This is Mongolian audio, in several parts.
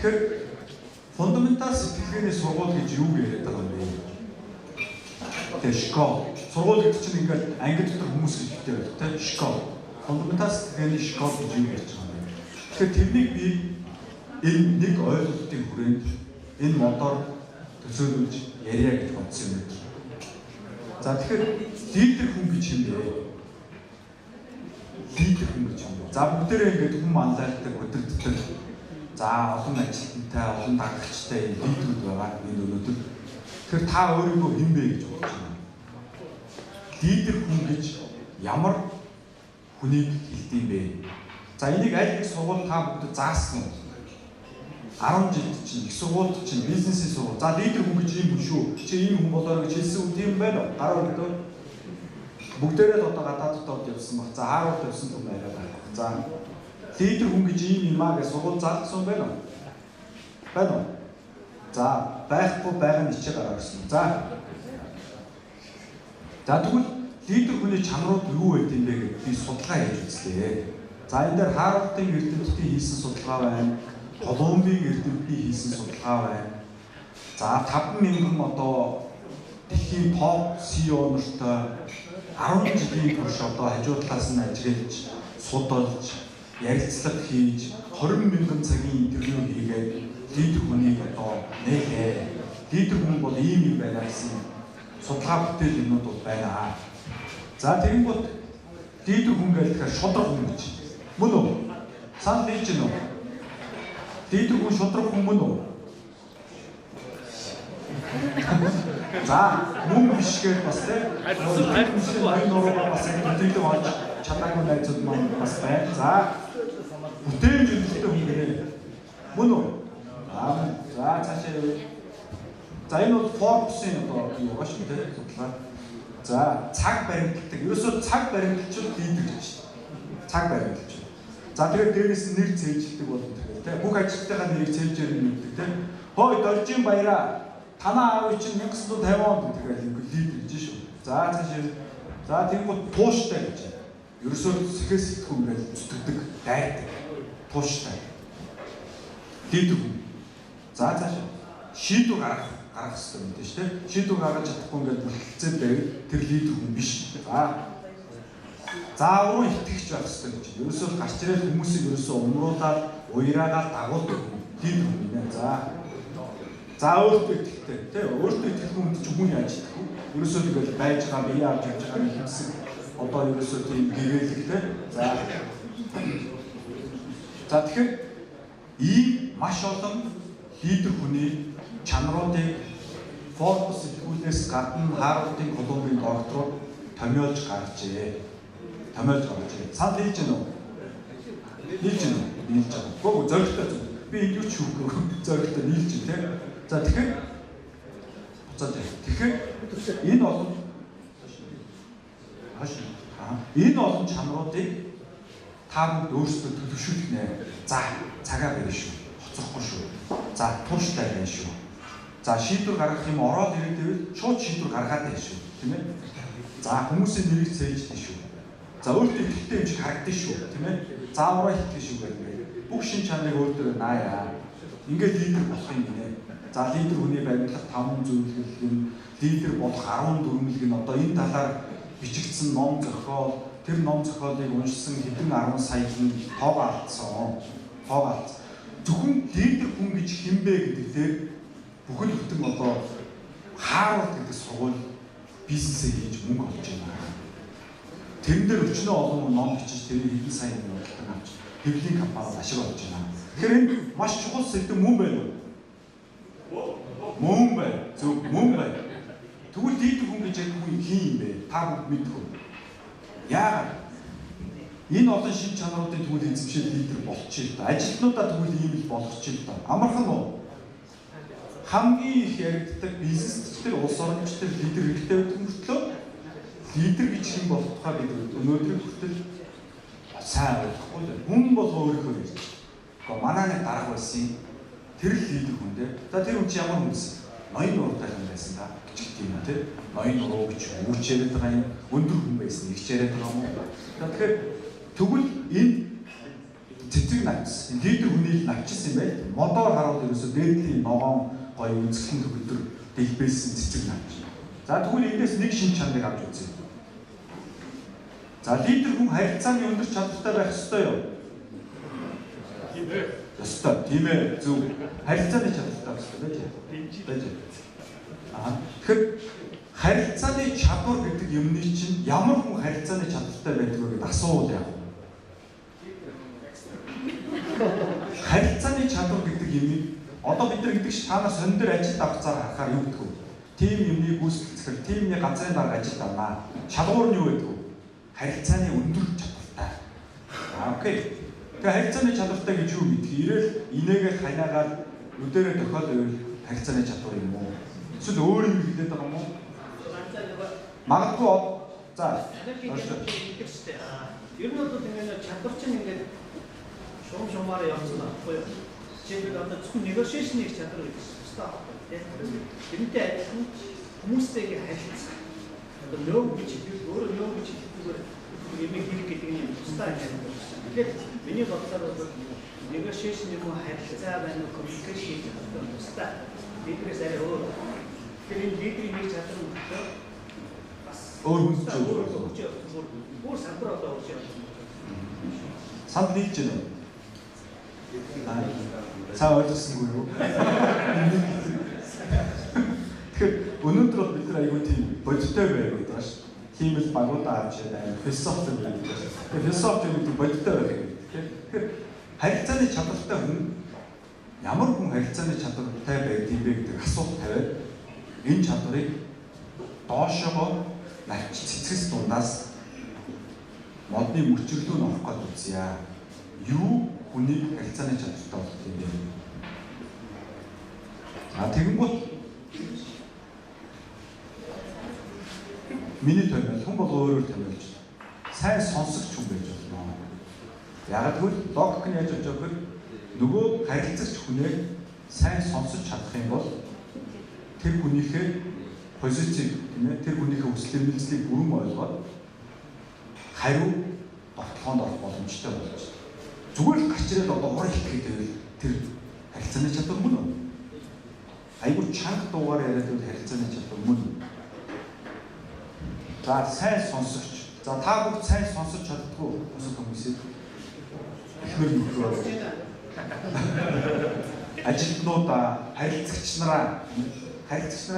Тэгэхээр фундаментал сэтгэлгээний сургууль гэж юу яриад байгаа юм бэ? Тэгээ школ. Сургууль гэдэг чинь ингээд анги дотор хүмүүс хэрэгтэй байдаг тийм школ. Фундаментал сэтгэлгээний школ гэж юу ярьж байгаа юм бэ? Тэгэхээр тэрнийг би энэ нэг ойлголтын хүрээнд энэ модоор төсөөлүүлж ярья гэж бодсон юм байна. За, тэгэхээр лидер хүн гэж юм бэ? Лидер хүн гэж юм бэ? За, бүгдээрээ ингээд хүн манлайлдаг, удирддаг. За, олон ажилтнтай, олон дагагчтай лидерүүд байгаа энэ өнөөдөр. Тэгэхээр та өөрийгөө хэн бэ гэж бодож байна? Лидер хүн гэж ямар хүнийг хэлдэг юм бэ? За, энийг аль нэг сургууль та бүгдэд заасан уу? 10 жилд чинь их сургуульд чинь бизнесийн сургууль. За, лидер хүн гэж ийм хүн шүү. Чи ийм хүн болоорой гэж хэлсэн хүн тийм байна уу? Гараа өргөдөө. Бүгдээрээ л одоо гадаад дотоод явсан баг. За, Харвард явсан хүн арай байх. За, лидер хүн гэж ийм юм аа гэж сургууль заасан байна уу? Байна уу? За, байхгүй байгаа нь ичээ гараа өрсөн. За. За, тэгвэл лидер хүний чанарууд юу байд юм бэ гэж би судалгаа хийж үзлээ. За, энэ дээр Харвардын эрдэмтдийн хийсэн судалгаа байна. Колумбийн эрдэмтдийн хийсэн судалгаа байна. За, 5000 одоо дэлхийн топ CEO нартай 10 жилийн турш одоо хажуу талаас нь ажиглаж, судалж, ярилцлага хийж, 20 мянган цагийн интервью хийгээд лидер хүнийг одоо нээлээ. Лидер хүн бол ийм юм байна гэсэн судалгаа бүтээл юмнууд бол байна. За, тэгэнгүүт лидер хүн гэж тэгэхээр шударга хүн гэж. Мөн үү? Санал нийлж гэнэ үү? Лидер хүн шударга хүн мөн үү? За, мөн биш гэж бас тийм. Харин нуруугаа бас ингэ төдийлөн олж чадаагүй найзууд маань бас байна. За, бүтээмж өндөртэй хүн гинэ. Мөн үү? За, цаашаа явъя. За, энэ бол Forbes-ийн одоо юу байгаа шүү дээ, судалгаа. За, цаг баримталдаг. Ерөөсөө цаг баримталчвал лидер гэж. Цаг баримталч. За, тэгээд дээрээс нь нэр цээжилдэг бол тэр тийм. Бүх ажилтныхаа нэрийг цээжээр нь мэддэг тийм. Хой Доржин баяраа, танаа аав чинь 1950 онд гэдэг л лидер гэж шүү. За, цаашаа. За, тэгэнгүүт тууштай гэж. Ерөөсөө сэхээс сэтгүү ингээл зүтгэдэг, дайрдаг. Тууштай. Лидер хүн. За, цаашаа. Шийдвэр гаргах хэрэгтэй юм тийм шүү дээ. Шийдвэр гаргаж чадахгүй ингээд бүлгэлцээд байвал тэр лидер хүн биш. За. За, уран итгэгч байх хэрэгтэй гэж. Ерөөсөө гарч ирээд хүмүүсийг ерөөсөө умруулаад, уяраагаал дагуулдаг хүн лидер хүн гинэ. За. За, өөртөө итгэхтэй. Тэ, өөртөө итгэх хүнд чи хүн яаж итгэх вэ? Ерөөсөө тэгэл байж байгаа, бие авч явж байгаа нэг хэмсэг одоо ерөөсөө тийм гэрээлэг тэ. За. За, тэгэхээр ийм маш олон лидер хүний чанаруудыг Forbes сэтгүүлээс гадна Харвардын, Колумбийн докторууд томьёолж гаргажээ. Томьёолж гаргажээ. Санал нийлж байна уу? Нийлж байна уу? Нийлж байгаа. Гөө зоригтой зүг. Би энд юу ч шүүхгүй. Зоригтой нийлж байна те. За, тэгэхээр буцаад яа. Тэгэхээр энэ олон хаш энэ олон чанаруудыг та бүгд өөрсдөө төлөвшүүлэх нэ. За, цагаа барина шүү. Хоцрохгүй шүү. За, тууштай байна шүү. За, шийдвэр гаргах юм ороод ирээд байвал шууд шийдвэр гаргаад байна шүү. Тийм ээ? За, хүмүүсийн нэрийг цээждэг шүү. За, өөртөө ихтэй юм шиг харагдана шүү. Тийм ээ? За, ураа хитгэн шүү гэдэг. Бүх шин чанарыг өөртөө нааяа. Ингээд лидер болох юм гинэ. За, лидер хүний баримтлах 5 зөвлөгөл нь, лидер болох 14 мэлэг нь, одоо энэ талаар бичигдсэн ном зохиол, тэр ном зохиолыг уншсан хэдэн 10 сая хүн тоогоо алдсан. Тоогоо алдсан. Зөвхөн лидер хүн гэж хэн бэ гэдэг дээр бүхэл бүтэн одоо Харвард гэдэг сургууль бизнесээ хийж мөнгө олж байна. Тэрэн дээр өчнөө олон хүн ном бичиж, тэрийг хэдэн сая хүн худалдан авч, хэвлэлийн компаниуд ашиг олж байна. Тэгэхээр энэ маш чухал сэдэв мөн байна уу? Мөн байна. Зөв, мөн байна. Тэгвэл лидер хүн гэж яг хүн хэн юм бэ? Та бүгд мэдэх үү? Яагаад? Энэ олон шин чанаруудын тэгвэл эзэмшээд лидер болчих л да. Ажилтнуудаа тэгвэл ийм л болгочих л да. Амархан уу? Хамгийн их яригддаг бизнес дээр, улс орнч дээр лидер хэрэгтэй байдаг мөртлөө лидер гэж хэн болох тухай бид өнөөдрийг хүртэл сайн ойлгохгүй л. Хүн болго өөрийнхөө ярьж. Гэхдээ манай нэг дарга байсан юм. Тэр л лидер хүн дээ. За, тэр хүн чи ямар хүн байсан? Ноён нуруутай хүн байсан та гэж хэлдэг юм те. Ноён нуруу гэж үүч яриад байгаа юм. Өндөр хүн байсан их ч яриад байгаа юм уу? За, тэгэхээр тэгвэл энэ цэцэг навчис, лидер хүний навчис юм байна. Модоор харуул ерөөсөө дээдлийн ногоон гоё үзэсгэлэн төгөлдөр дэлбэлсэн цэцэг навч. За тэгвэл эндээс нэг шин чанарыг авч үзье. За лидер хүн харилцааны өндөр чадвартай байх ёстой юу? Тийм ээ. Ёстой. Тийм ээ. Зөв. Харилцааны чадвартай байх ёстой байж. Байж. Аа. Тэгэхээр харилцааны чадвар гэдэг юмны чинь ямар хүн харилцааны чадвартай байдаг вэ гэдээ асуувал яах вэ? Харилцааны чадвар гэдэг юмыг одоо бид нар гэдэг шиг та нар сонин дээр ажилд авах цаар харахаар юу гэдэг вэ? Тим юмны гүйцэтгэх захирал, тимний газрын дарга ажилд авнаа. Шалгуур нь юу гэдэг вэ? Харилцааны өндөр чадвартай. Аа окей. Тэгээ харилцааны чадвартай гэж юу гэдгийг ирээл инээгээл ханаагаал нүдэрээ дохиол байвал харилцааны чадвар юм уу? Эсвэл өөр юм хэлээд байгаа юм уу? Магадгүй за гэдэг шүү дээ. Ер нь бол ингээд чадвар чинь ингээд шугам шумаараа явсан байхгүй юу? Жишээлбэл одоо зөвхөн negotiation-ийг чадвар гэж тусдаа байхгүй тийм. Тэрнтэй адилхан хүмүүстэйгээ харилцах. Одоо нөө гэж хэлбэл өөрөө нөө гэж хэлэхгүйгээр юм хийх гэдэг нь тусдаа юм байна. Тэгэхээр миний бодлоор бол negotiation юм уу харилцаа байна уу communication гэж чадвар тусдаа. Лидерээс арай өөр. Тэгэхээр энэ лидерийн нэг чадвар нь болохоор бас өөр хүнс өөр салбар одоо өөрч явж байна. Санал нийлж байна уу? Сайн ойлгосонгүй юу? Тэгэхээр өнөөдөр бол бид нар айгүй тийм бодиттой байх гэдэг байна шүү. Тийм л багуудаа авч амар философи гэдэг байна. Тэгээ философи гэдэг бодиттой байх юм. Тэгэхээр харилцааны чадвартай хүн ямар хүн харилцааны чадвартай байдаг юм бэ гэдэг асуулт тавиад энэ чадварыг доошоогоо навч цэцгэс дундаас модны мөчрлөө нь орох гээд үзье. Юу хүнийг харилцааны чадвартай болгох юм бэ? А тэгэнгүүт миний томьёол хүн болго өөрөөр томьёолж сайн сонсогч хүн байж болно. Яг гэвэл логик нь яаж болж байгаа вэ? Нөгөө харилцагч хүнээ сайн сонсож чадах юм бол тэр хүнийхээ позицийг тийм ээ тэр хүнийхээ хүсэл эрмэлзлийг бүрэн ойлгоод хариу довтлогоонд орох боломжтой болж байна. Зүгээр л гарч ирээд одоо уур хэлэх гэдэг тэр харилцааны чадвар мөн үү? Айгүй чанга дуугаар яриад байвал харилцааны чадвар мөн үү? За сайн сонсогч. За та бүгд сайн сонсож чаддгүй бусад хүмүүсийг эхнэр нөхрөө ажилтнуудаа, харилцагч нараа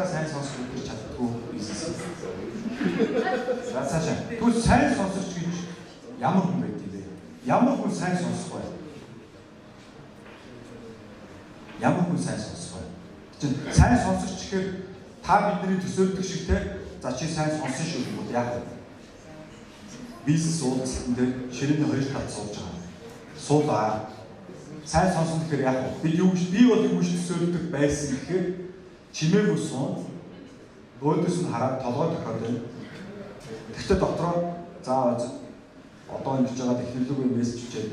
сайн сонсох гэж чаддгүй бизнес. За цаашаа. Тэгвэл сайн сонсогч гэж ямар хүн байд юм бэ? Ямар хүн сайн сонсох вэ? Ямар хүн сайн сонсох вэ? Чинь сайн сонсогч гэхээр та бидний төсөөлдөг шиг те за чи сайн сонсон шүү гэвэл яах вэ? Бизнес уулзалтан дээр ширээний хоёр талд сууж байгаа. Суулаа. Сайн сонсон гэхээр яах вэ? Бид юу гэж би бол юу гэж төсөөлдөг байсан гэхээр чимээгүй суун. Өөдөөс нь хараад толгой дохиод байна. Тэгвэл дотроо за одоо ингэж байгаа технологийн мессеж бичээд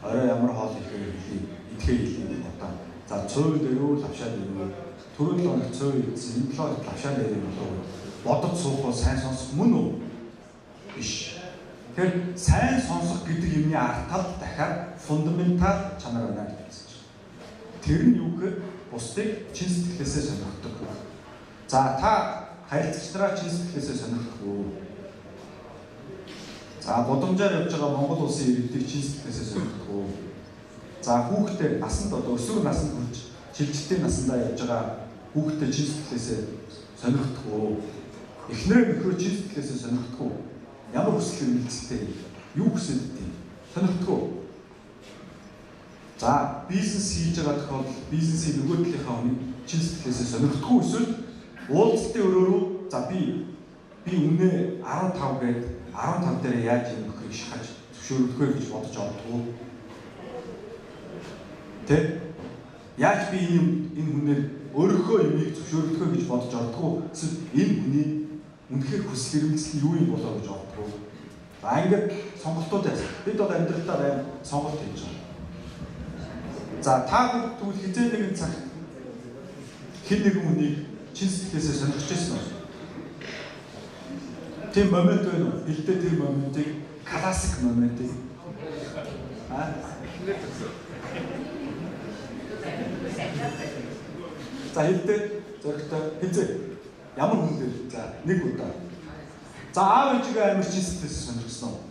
орой ямар хоол идэхээ хэлье, идэхээ хэлье одоо. За цуй дөрөв лавшаад ирвэ. Түрүү 7 хоног цуй идсэн, энэ 7 хоног лавшаад ирэх болов уу? Бодож суух бол сайн сонсох мөн үү? Биш. Тэгэхээр сайн сонсох гэдэг юмны ард талд дахиад фундаментал чанар байна гэж хэлсэн чинь. Тэр нь юу гэхээр бусдыг чин сэтгэлээсээ сонирхдог. За та харилцагч нараа чин сэтгэлээсээ сонирхдаггүй үү? За гудамжаар явж байгаа Монгол улсын иргэдийг чин сэтгэлээсээ сонирхдаггүй үү? За хүүхдээ насанд одоо өсвөр насанд хүрч шилжилтийн насандаа явж байгаа хүүхдээ чин сэтгэлээсээ сонирхдаггүй үү? Эхнэрээ нөхрөө чин сэтгэлээсээ сонирхдаггүй үү? Ямар хүсэл эрмэлзэлтэй юу хүсэж байдгийг сонирхдаггүй. За бизнес хийж байгаа тохиолдолд бизнесийн нөгөө талынхаа хүнийг чин сэтгэлээсээ сонирхдаггүй эсвэл уулзалтын өрөө рүү за би үнэ 15 гээд 15 дээр яаж энэ нөхрийг шахаж зөвшөөрөх вэ гэж бодож ордгоо. Тэ? Яаж би энэ хүнээр өөрийнхөө юмыг зөвшөөрөх вэ гэж бодож ордгоо. Эсвэл энэ хүний үнэхээр хүсэл эрмэлзэл нь юу юм болоо гэж ордгоо. За ингээд сонголтууд яасан. Бид бол амьдралдаа байн сонголт хийж байгаа. За та бүгд тэгвэл хизээ нэгэн цагт хэн нэгэн хүнийг чин сэтгэлээсээ сонирхож байсан уу? Тийм момент байна уу? Хэлдэ тэр моментыг классик моментыг. Аа? За хэлдэ зөрөгтэй хизээ. Ямар хүн дээр? За нэг удаа. За аав ээжигээ амар чин сэтгэлээс сонирхсон уу?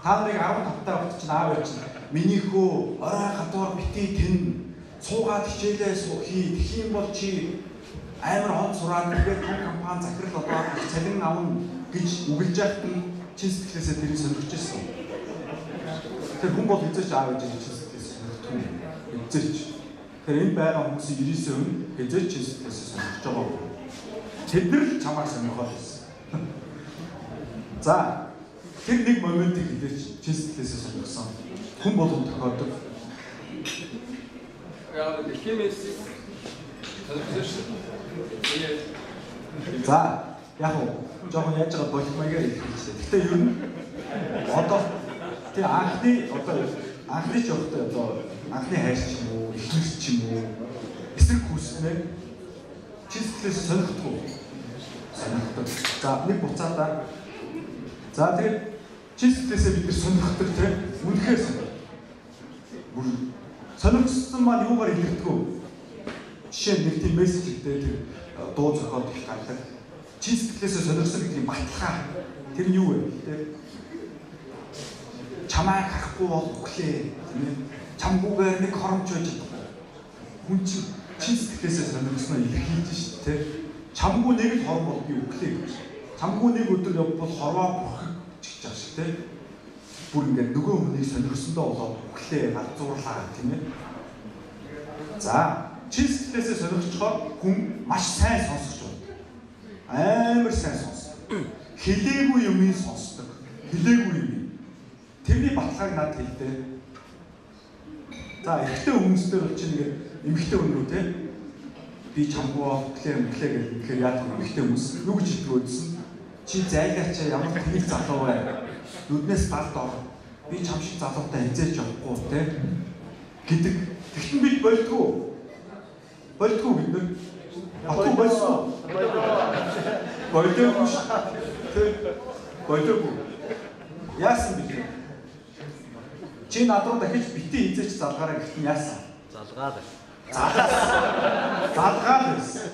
Та нарыг 15 таа хүртэл чинь аав ээж чинь миний хөө орой гадуур бити тэн суугаад хичээлээ хий. Тэгэх юм бол чи амар он сураад тэгээд том компани захирал болоод их цалин авна гэж үгэлж яхад нь чин сэтгэлээсээ тэрийг сонирхож ирсэн. Тэр хүн бол хизээч аав ээжигээ чин сэтгэлээсээ сонирхдаггүй. Хизээч. Тэр энэ байгаа хүмүүсийн 99% хизээч чин сэтгэлээсээ сонирхож байгаагүй. Тэд нар л чамайг сонирхоод байсан. За тэр нэг моментыг хизээч чин сэтгэлээсээ сонирхсон. Хүн болгон тохиолдог. Яг дэлхийн мессеж сонирхсон шүү дээ. За яг уу жоохон яаж байгаа болох маягаар хэлчихлээ. Гэтэ ер нь одоо тий анхны одоо анхны ч явахтай одоо анхны хайр ч юм уу, эхнэр ч юм уу эсрэг хүснээр чин сэтгэлээс сонирхдаггүй. Сонирхдаг. За нэг буцаадаа. За тэгээд чин сэтгэлээсээ бид нар сонирхдаг тий. Үнэхээр сонирхдаг. Бүр сонирхсан маань юугаар илэрдэг вэ? Жишээ нь нэг тийм мессеж өгдөө тэр дуу зохиол их гардаг. Чин сэтгэлээсээ сонирхсан гэдгийг баталгаа. Тэр нь юу вэ? Тэ? Чамайг харахгүй бол үхлээ, тийм ээ. Чамгүйгээр нэг хоромч байж чадахгүй. Хүн чинь чин сэтгэлээсээ сонирхсноо илэрхийлж шít, тэ. Чамгүй нэг л хором бол би үхлээ гэж. Чамгүй нэг өдөр явбал хорвоо бүрхэх гэж байгаа шиг, тэ. Бүр ингээд нөгөө хүнийг сонирхсондоо болоод үхлээ, галзуурлаа, тийм ээ. За, чин сэтгэлээсээ сонирхчхоор хүн маш сайн сонсож байна. Амар сайн сонсдог. Хэлээгүй юмыг сонсдог. Хэлээгүй юм. Тэрний баталгааг надад хэлдэ. За, эрэгтэй хүмүүс дээр бол чинь ингээд эмэгтэй хүн рүү те би чамгүй өглөө мөглөө гэх тэгэхээр яадаг вэ? Эмэгтэй хүмүүс юу гэж хэлдэг вэ? Чи зайлаач ямар тэнэг залуу вэ? Нүднээс далд ор. Би чам шиг залуутай хизээч явахгүй те гэдэг. Тэгтэн бид болдгоо. Болдгоо бид нар. Батгүй болсон. Болдоогүй ш. Тэ. Болдоогүй. Яасан бэ? Чи над руу дахиж битэн хизээч залгаараа гэхтэн яасан? Залгаад. Залгаад байсан.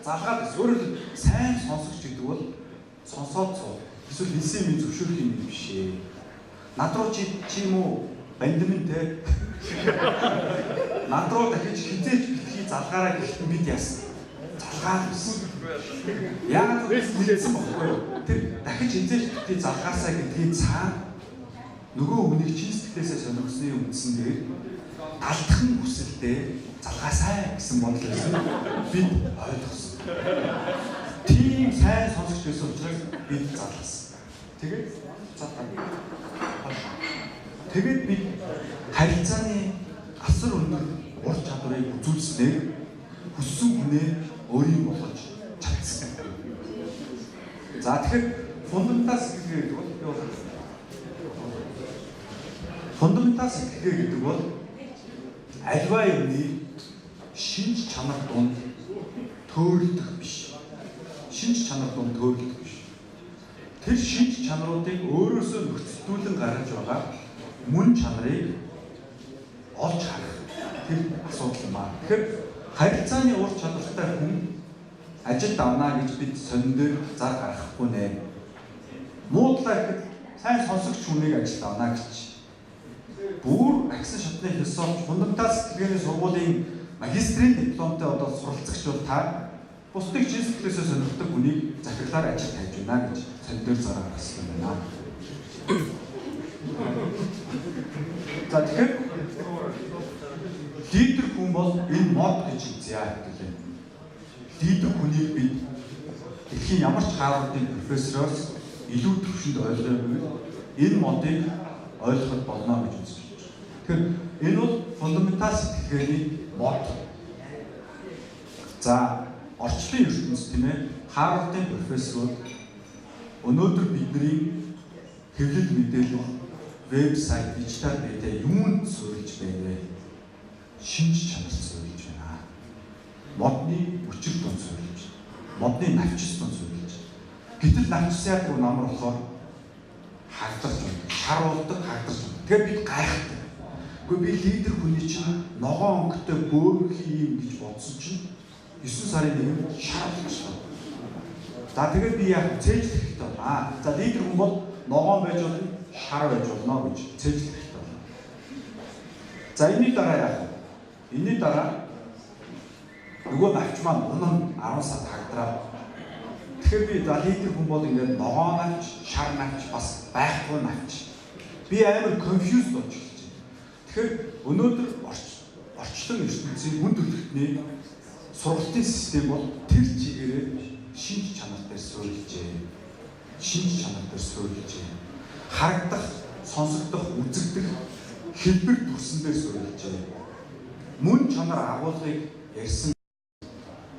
Залгаад байсан. Өөрөөр хэлбэл сайн сонсогч гэдэг бол сонсоод суу. Эсвэл хэлсэн юм зөвшөөрөх юм биш ээ. Над руу чи юм уу бандмин те. Над руу дахиж хизээч битгий залгаараа гэхтэн бид яасан? Залгаад байсан. Яагаад вэ? Мэдсэн бохгүй юу? Тэр дахиж хизээч битгий залгаасаа гэдгийг цаана нөгөө хүнийг чин сэтгэлээсээ сонирхсны үндсэн дээр алдхан хүсэлдээ залгаасай гэсэн бодол байсан. Бид ойлгосон. Тийм сайн сонсогч байсан учраас бид залгасан. Тэгээд залгаа. Тэгээд бид харилцааны асар өндөр ур чадварыг үзүүлснээр хүссэн хүнээ өөрийн болгож чадсан. За тэгэхээр фундаментал сэтгэлгээ гэдэг бол юу вэ? Фундаментал сэтгэлгээ гэдэг бол альва юмны шинж чанар дунд төөрөлдөх биш. Шинж чанар дунд төөрөлдөх биш. Тэр шинж чанаруудыг өөрөөсөө нөхцөлдүүлэн гаргаж байгаа мөн чанарыг олж харах тэр асуудал юм аа. Тэгэхээр харилцааны ур чадвартай хүн ажилд авна гэж бид сонин дээр зар гаргахгүй нэ. Муудлаа гэхэд сайн сонсогч хүнийг ажилд авна гэж. Бүр агсан шатны философи фундаментал сэтгэлгээний сургуулийн магистрийн дипломтой одоо суралцагч бол та бусдыг чин сэтгэлээсээ сонирхдаг хүнийг захирлаар ажил тавьж байна гэж сонин дээр зараа гаргасан юм байна. За тэгэхээр лидер хүн бол энэ мод гэж үзье гэдэг. Лидер хүнийг бид дэлхийн ямар ч Харвардын профессороос илүү түвшинд ойлгоё гэвэл энэ модыг ойлгоход болно гэж үзэж байна. Тэгэхээр энэ бол фундаментал сэтгэлгээний мод. За орчлон ертөнц тийм ээ Харвардын профессорууд өнөөдөр бидний хэвлэл мэдээлэл вебсайт, дижитал медиа юунд суурилж байна вэ? Шинж чанарт суурилж байна. Модны хүчил дунд суурилж байна. Модны навчис дунд суурилж байна. Гэтэл навчис яадаг намар болохоор хагдарч байна. Шар болдог, хагдарч байна. Тэгэхээр бид гайхдаг. Үгүй би лидер хүний чинь ногоон өнгөтэй бөөрөнхий юм гэж бодсон чинь 9 сарын 1-нд шар болчихлоо. За тэгээд би яг цээжлэх хэрэгтэй байна. За лидер хүн бол ногоон байж болно, шар байж болно гэж цээжлэх хэрэгтэй байна. За энэний дараа яах вэ? Энэний дараа нөгөө навч маань унан 10 сар хагдраа. Тэгэхээр би за лидер хүн бол ингээд ногоон навч, шар навч бас байхгүй навч. Би амар confused болж эхэлж байна. Тэгэхээр өнөөдөр орчлон ертөнцийн хүн төрөлхтний сургалтын систем бол тэр чигээрээ шинж чанар дээр суурилжээ. Шинж чанар дээр суурилжээ. Харагдах, сонсогдох, үзэгдэх хэлбэр төрсөн дээр суурилжээ. Мөн чанар агуулгыг ярьсан.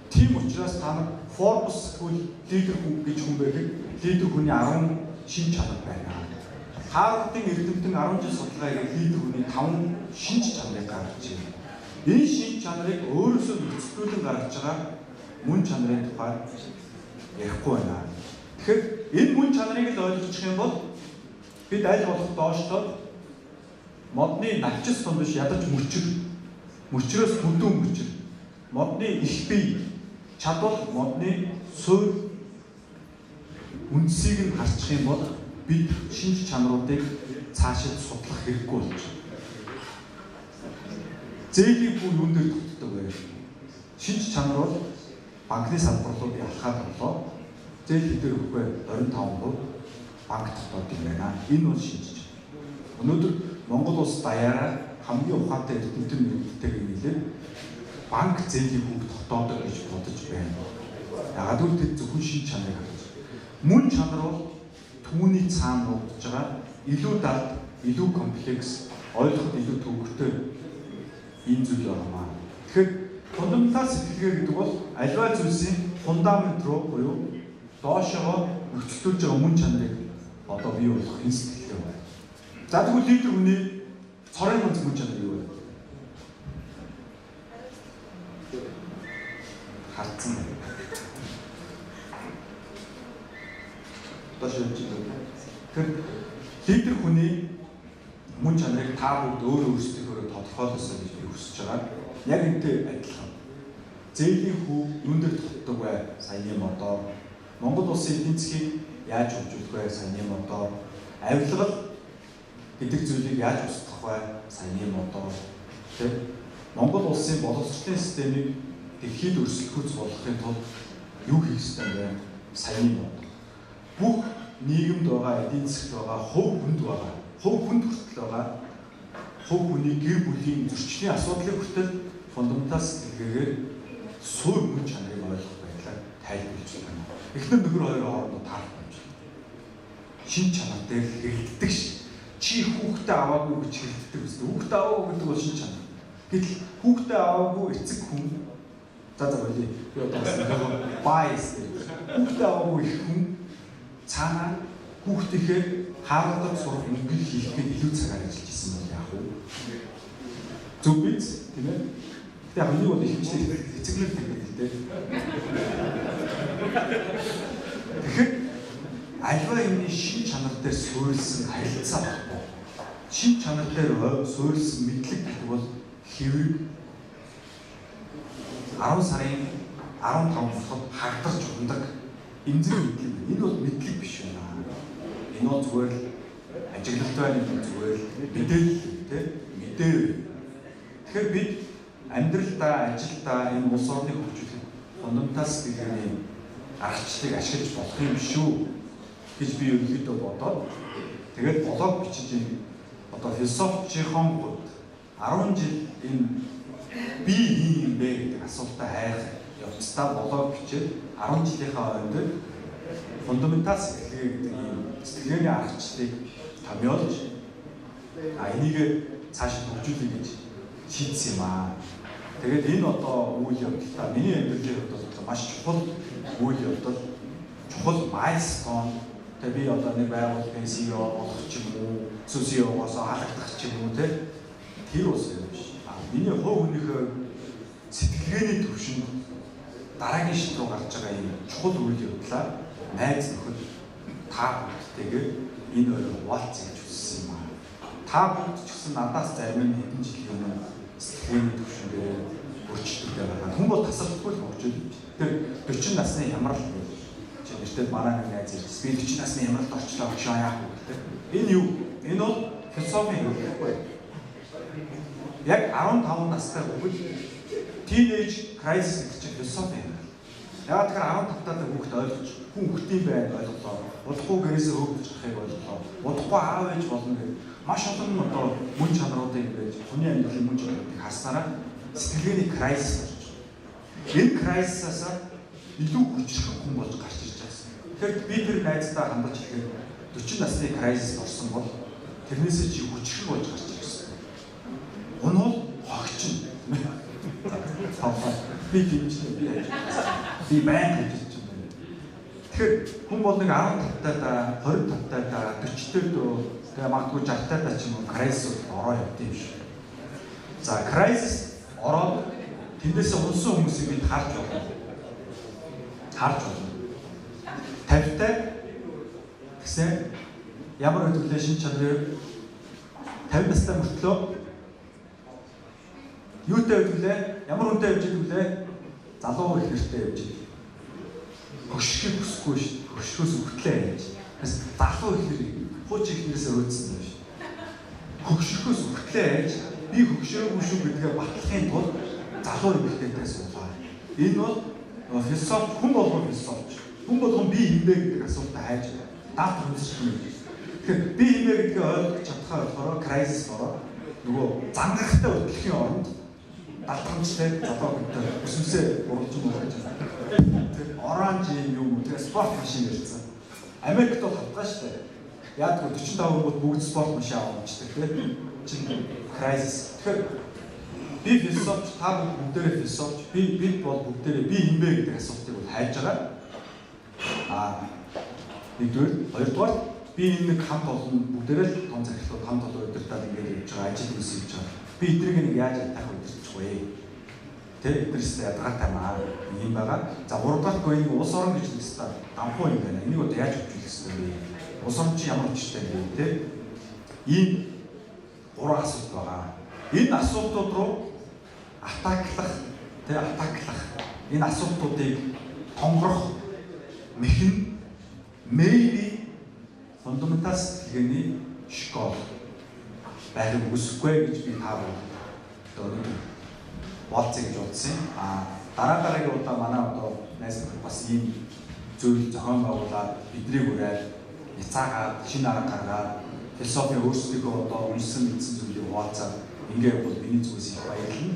Тийм учраас та нар Forbes сэтгүүл лидер хүн гэж хүн байхад лидер хүний 10 шинж чанар байна. Харвардын эрдэмтэн 10 жил судалгаа хийгээд лидер хүний 5 шинж чанарыг гаргаж байна. Энэ шинж чанарыг өөрөөсөө нөхцөлдүүлэн гаргаж байгаа мөн чанарын тухай ярихгүй байна. Тэгэхээр энэ мөн чанарыг л ойлгочих юм бол бид аль болох доошлоод модны навчис тун биш ядаж мөчр, мөчрөөс бүдүүн мөчр, модны их бие чадвал модны суур үндсийг нь харчих юм бол бид шинж чанаруудыг цаашид судлах хэрэггүй болж байна. Зээлийн бүх юун дээр тогтдог вэ? Шинж чанар бол банкны салбар руу би алхаад орлоо. Зээл хэдээр өгөх вэ? 25% банк тогтоод юм байна. Энэ бол шинж чанар. Өнөөдөр Монгол улс даяараа хамгийн ухаантай эрдэмтэн мэргэжтэйг нэлээд банк зээлийн хүүг тогтоодог гэж бодож байна. Ягаад гэвэл тэд зөвхөн шинж чанарыг харж байна. Мөн чанар бол түүний цаана нуугдж байгаа илүү далд, илүү комплекс, ойлгоход илүү төвөгтэй энэ зүйл байна. Тэгэхээр фундаментал сэтгэлгээ гэдэг бол аливаа зүйлсийн фундамент руу буюу доошогоо нөхцөлдүүлж байгаа мөн чанарыг одоо бий болгох энэ сэтгэлгээ байна. За тэгвэл лидер хүний цорын ганц мөн чанар юу вэ? Хардсан байна. Доош явж байгаа. Тэгэхээр лидер хүний мөн чанарыг та бүгд өөрөө өөрсдийнхөөрөө тодорхойлосоо гэж би хүсэж байгаа. Яг энэтэй адилхан. Зээлийн хүү юун дээр тогтдог вэ? Саяны модоор. Монгол улсын эдийн засгийг яаж хөгжүүлэх вэ? Саяны модоор. Авилгал гэдэг зүйлийг яаж устгах вэ? Саяны модоор. Тэ? Монгол улсын боловсролын системийг дэлхийд өрсөлдөхүйц болгохын тулд юу хийх ёстой вэ? Саяны модоор. Бүх нийгэмд байгаа, эдийн засагт байгаа, хувь хүнд байгаа, хувь хүнд хүртэл байгаа хувь хүний гэр бүлийн зөрчлийн асуудлыг хүртэл фундаментал сэтгэлгээгээр суур мөн чанарыг ойлгох байдлаар тайлбарлаж байна. Эхнэр нөхөр хоёр хоорондоо таарах юм шиг. Шинж чанар дээр хэрэгддэг ш. Чи хүүхдээ аваагүй гэж хэрэгддэг үстэй. Хүүхдээ аваагүй гэдэг бол шинж чанар. Гэтэл хүүхдээ аваагүй эцэг хүн за болио. Би одоо бас нэг bias гэж. Хүүхдээ аваагүй их хүн цаанаа хүүхдийнхээ Харвардад сурах мөнгөийг хийх гээд илүү цагаар ажиллаж исэн бол яах вэ? Зөв биз, тийм ээ? Гэтэ яг энийг бол ихэнхдээ эцэглэл гэдэг л дээ. Тэгэхээр альва юмны шин чанар дээр суурилсан харилцаа баггүй. Шин чанар дээр суурилсан мэдлэг гэдэг бол хэврэг 10 сарын 15 болоход хагдарч ундаг эмзэг мэдлэг. Энэ бол мэдлэг биш байна. Энэ бол зүгээр л ажиглалт байна, энэ зүгээр л мэдээлэл тийм мэдээ. Тэгэхээр бид амьдралдаа, ажилдаа энэ улс орныг хөгжүүлэх фундаментал сэтгэлгээний аргачлалыг ашиглаж болох юм шүү гэж би ерөнхийдөө бодоод тэгээд блог бичиж энэ одоо философихон хувьд 10 жил энэ би хин юм бэ гэдэг асуултаа хайх явцдаа блог бичээд 10 жилийнхаа ойнд фундаментал сэтгэлгээ гэдэг ийм сэтгэлгээний аргачлалыг томьёолж энийг цааш хөгжүүлэе гэж шийдсэн юм аа. Тэгээд энэ одоо үйл явдалтай миний амьдралын хувьд бол маш чухал үйл явдал, чухал milestone. Тэгээ би одоо нэг байгууллагын CEO болох ч юм уу, CEO-гоос халагдах ч юм уу те. Тэр ус юм биш. Миний хувь хүнийхээ сэтгэлгээний төвшөнд дараагийн шат руу гарч байгаа юм чухал үйл явдлаа найз нөхөд та бүгдтэйгээ энэ хоёр хуваалцъя гэж хүссэн юм аа. Та бүгд ч гэсэн надаас зарим нь хэдэн жилийн өмнө сэтгэлгээний төвшөндөө өөрчлөлттэй байгаа. Хүн бол тасралтгүй л хөгжөөд явж. Тэр 40 насны хямрал гэж чи нэртэй манай нэг найз ирсэн. Би 40 насны хямралд орчлоо өшөө яах вэ гэдэг. Энэ юу? Энэ бол философийн юм байхгүй. Яг 15 настай хүүхэд teenage crisis гэдэг чинь философи юм. Яг тэгэхээр 15 таатай хүүхэд ойлгож, хүн хүүхдийн байд ойлголоо. Удахгүй гэрээсээ хөөгдөж гарахыг ойлголоо. Удахгүй аав ээж болно гэдэг маш олон одоо мөн чанаруудыг ингэж хүний амьдралын мөн чанаруудыг харсараа сэтгэлгээний crisis болж байна. Энэ crisis-аас илүү хүчрэх хүн болж гарч ирж байгаа. Тэгэхээр би тэр найздаа хандаж хэлэхэд 40 насны crisis орсон бол тэрнээсээ чи хүчрэх болж гарч ирсэн. Унуул хогчин. Би дэмжнэ, би яаж. Би байнга хийж байна. Тэгэхээр хүн бол нэг 15 таа да, 25 таа да, 40 таа дөө, тэгээ магадгүй 60 таа да ч юм уу crisis ороо явд юм шиг. За, crisis ороод тэндээсээ унсан хүмүүсийг бид харж байна. Харж байна. 50 таа гэсэн ямар хөдөлгөөн шин чанарын 50 настай мөртлөө юутай явж гэлээ? Ямар хүнтэй явж гэлээ? Залуу их нэртэй явж гэлээ. Хөшрөхийг хүсэхгүй ш. Хөшрөөс үхтлээ яаж. Тэгээс залуу их нэр хуучин их нэрээсээ өөдсөн юм ш. Хөгшрөхөөс үхтлээ яаж би хөгшрөөгүй шүү гэдгээ батлахын тулд залуу эмэгтэйтэй суулаа. Энэ бол философи, хүн болгон философч. Хүн болгон би хинбэ гэдэг асуултаа хайж даат хүнсэх юм. Тэгэхээр би хинбэ гэдгээ ойлгож чадхаар болохоор crisis ороод нөгөө зангарахтай хөдлөхийн оронд далтгамжтай залуу хүнтэй өсөмсөө гурвалжин болгож байна. Тэр оранж юм уу тэр спорт машин ярьсан. Америкт бол хатгаа штэ. Яадаг 45 хүмүүс бүгд спорт машин авчихдаг тийм. Чин crisis. Тэгэхээр би философч, та бүгдээрээ философч, би бид бол бүгдээрээ би хинбэ гэдэг асуултыг бол хайж байгаа. Аа, нэгдүгээр, хоёрдугаар би энэ нэг хамт олон бүгдээрээ л том захирлууд хамт олон удирдаад ингээд явж байгаа, ажил үйлс хийж байгаа. Би эдрийг нэг яаж ятаах удирдах вэ? Тэ, эдрээс ядгаатай маа юм байгаа. За, гуравдугаар гоо энэ улс орон гэж нэг хэвээр дампуу юм байна. Энийг одоо яаж хөгжүүлэх ёстой вэ? Улс орон чи ямар учиртай вэ? Тэ? Ийм гурван асуулт байгаа. Энэ асуултууд руу атаклах, тэ, атаклах. Энэ асуултуудыг тонгорох мэхэн maybe фундаментал сэтгэлгээний школ байрыг үүсэхгүй гэж би та одоо өнөөдөр болцъё гэж бодсон. А дараа дараагийн удаа манай одоо найз нөхөд бас ийм зүйл зохион байгуулад бидрийг ураад няцаагаад шинэ арга гаргаад философи өөрсдийнхөө одоо уншсан мэдсэн зүйлийг хуваалцаад ингээ бол миний зүгээс их баярлана.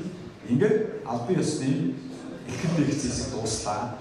Ингээд албан ёсны эрхэм лекцээс дууслаа.